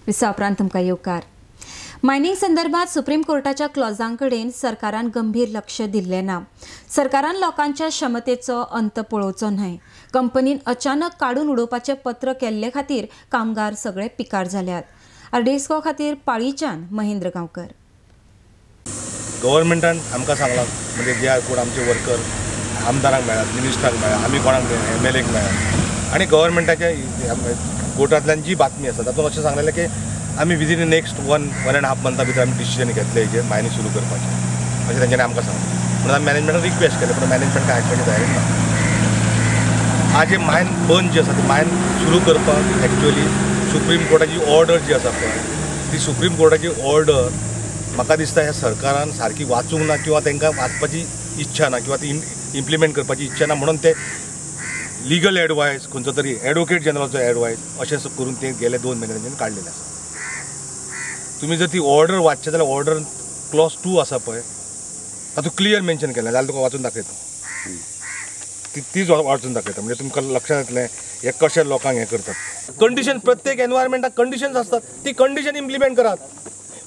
विसा उपरांत तुमकां येवकार. मायनिंग संदर्भात सुप्रीम कोर्टाच्या क्लॉजां कडेन सरकारान गंभीर लक्ष दिल्लें ना. सरकारान लोकांच्या क्षमतेचो अंत पळोवचो न्हय. कंपनीन अचानक काडून उडोवपाचें पत्र केल्ले खातीर कामगार सगळे पिकार जाल्यात. आरडीएक्सको खातीर पाळीच्यान महेंद्र गांवकर. गव्हर्मेंटान आमकां सांगलां म्हणजे जे कोण आमचे वर्कर आमदारांक मेळ्ळात, मिनिस्टरांक मेळ्ळा, आमी कोणाक मेळ्ळा, एम एल एक मेळ्ळा आनी गव्हर्मेंटाच्या कोर्टांतल्यान जी बातमी आसा तातूंत अशें सांगलेलें की आमी within next one and half मंथा भितर आमी डिसिजन घेतले हेजेर मायनिंग सुरू करपाचें अशें तेंच्यांनी आमकां सांगलें. म्हणून आमी मॅनेजमेंटाक रिक्वेस्ट केलें, पूण मॅनेजमेंट कांय आयकपाची तयारी ना. आज मायन बंद जी आसा ती मायन सुरू करपाक एक्चुअली सुप्रीम कोर्टाची ऑर्डर जी आसा पळय ती सुप्रीम कोर्टाची ऑर्डर म्हाका दिसता ह्या सरकारान सारकी वाचूंक ना किंवा तांकां वाचपाची इच्छा ना किंवा ती इम्प्लिमेंट करपाची इच्छा ना, म्हणून ते लिगल एडवायस खंयचो तरी एडवोकेट जनरलाचो एडवायस अशें करून ते गेले 2 म्हयने तेंच्यांनी काडलेले आसा. तुमी जर ती ऑर्डर वाचचे जाल्यार ऑर्डर क्लॉज 2 आसा पळय तातूंत क्लियर मेन्शन केलें, जाल्यार तुका वाचून दाखयता, तीच वाचून दाखयता म्हणजे तुमकां लक्षांत येतलें हे कशें लोकांक हें करतात. कंडिशन प्रत्येक एनवायरमेंटाक कंडिशन्स आसतात, ती कंडिशन इम्प्लिमेंट करात.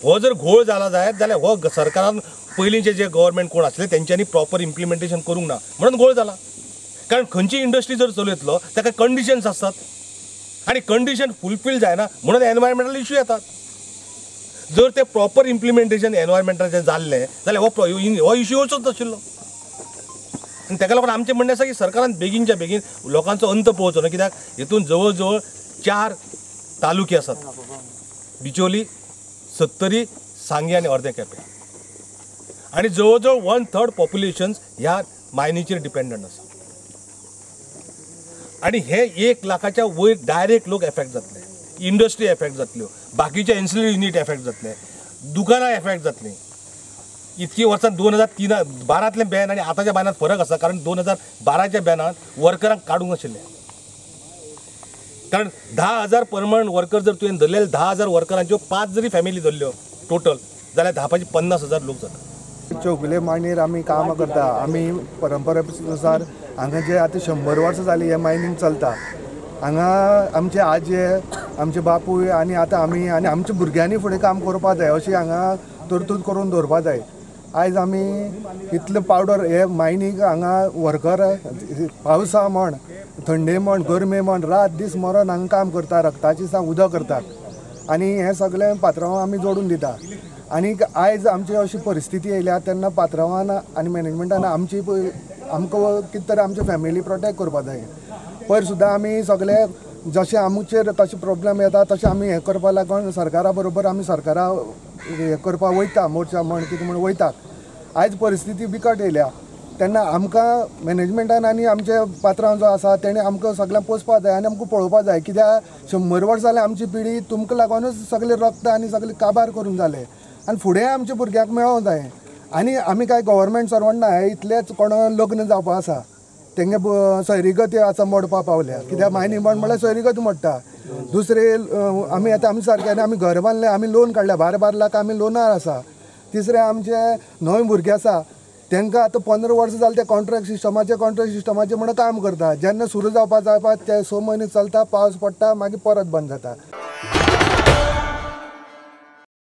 हो जर घोळ जाला जायत जाल्यार हो सरकारान पयलींचे जे गव्हर्मेंट कोण आसले तेंच्यांनी प्रॉपर इम्प्लिमेंटेशन करूंक ना म्हणून घोळ जाला. कारण खंयची इंडस्ट्री जर चलयतलो ताका कंडिशन्स आसतात आनी कंडिशन फुलफील जायना म्हणून एनवायरमेंटल इश्यू येतात. जर ते प्रॉपर इम्प्लिमेंटेशन एनवायरमेंटाचें जाल्लें जाल्यार हो इश्यू येवचोच नाशिल्लो. आनी ताका लागून आमचें म्हणणें आसा की सरकारान बेगीनच्या बेगीन लोकांचो अंत पळोवचो न्हय, कित्याक हितून जवळ जवळ 4 तालुके आसात, बिचोली, सत्तरी, सांगे आनी अर्दें केपें, आनी जवळ जवळ 1/3 पॉप्युलेशन्स ह्या मायनीचेर डिपेंडंट आसा. आनी हे 1 लाखाच्या वयर डायरेक्ट लोक एफेक्ट जातले, इंडस्ट्री एफेक्ट जातल्यो, बाकीचे एन्सिलरी युनीट एफेक्ट जातले, दुकानां एफेक्ट जातलीं. इतकी वर्सां 2012 बॅन आनी आतांच्या बॅनांत फरक आसा, कारण 2012च्या बॅनांत वर्करांक काडूंक नाशिल्लें. कारण 10,000 परमनंट वर्कर जर तुवें धरले जाल्यार 10,000 वर्करांच्यो 5 जरी फॅमिली धरल्यो टोटल जाल्यार 10 50,000 लोक जाता. चौगुले मांडीर आमी कामां करता. आमी परंपरे नुसार हांगा जे आतां 100 वर्सां जालीं हें मायनींग चलता. हांगा आमचे आजे, आमचे बापूय आनी आतां आमी आनी आमच्या भुरग्यांनी फुडें काम करपा जाय अशी हांगा तरतूद करून दवरपा जाय. आयज आमी इतले पावडर हे मायनींग हांगा वर्कर पावसा म्हण, थंडे म्हण, गरमे म्हण, रात दीस मरोन हांगा काम करता, रक्ताची सांग उदक करतात आनी हें सगळें पात्रांव आमी जोडून दिता. आनी आयज आमची अशी परिस्थिती येयल्या तेन्ना पात्रांवान आनी मॅनेजमेंटान आमची आमकां कितें तरी आमची फॅमिली प्रोटेक्ट करपा जाय. पयर सुद्दां आमी सगळे जशें आमचेर तशें प्रॉब्लम येता तशें आमी हें करपा लागून सरकारा बरोबर आमी सरकारा हें करपा वयता, मोर्चा म्हण कितें म्हण वयता. आयज परिस्थिती बिकट येयल्या तेन्ना आमकां मॅनेजमेंटान आनी आमचे पात्रांव जो आसा तेणें आमकां सगळ्यांक पोसपा जाय आनी आमकां पळोवपा जाय. कित्याक 100 वर्सां जालें आमची पिढी तुमकां लागूनच सगळें रक्त आनी सगळें काबार करून जालें आनी फुडें आमच्या भुरग्यांक मेळोंक जाय. आनी आमी कांय गव्हर्मेंट सर्वंट ना, हे इतलेच कोण लग्न जावपा आसा तेंगे सैरीगत आसा मोडपा पावल्या, कित्याक मायनींग बंद म्हणल्यार सैरीगत मोडटा. दुसरे आमी आतां आमी सारके आमी घर बांदलें, आमी लोन काडल्या, 12-12 लाख आमी लोनार आसा. तिसरें आमचे नवे भुरगे आसा तांकां आतां 15 वर्सां जालीं ते कॉन्ट्रॅक्ट सिस्टमाचेर म्हणून काम करता. जेन्ना सुरू जावपा जाय ते 6 म्हयने चलता, पावस पडटा, मागीर परत बंद जाता.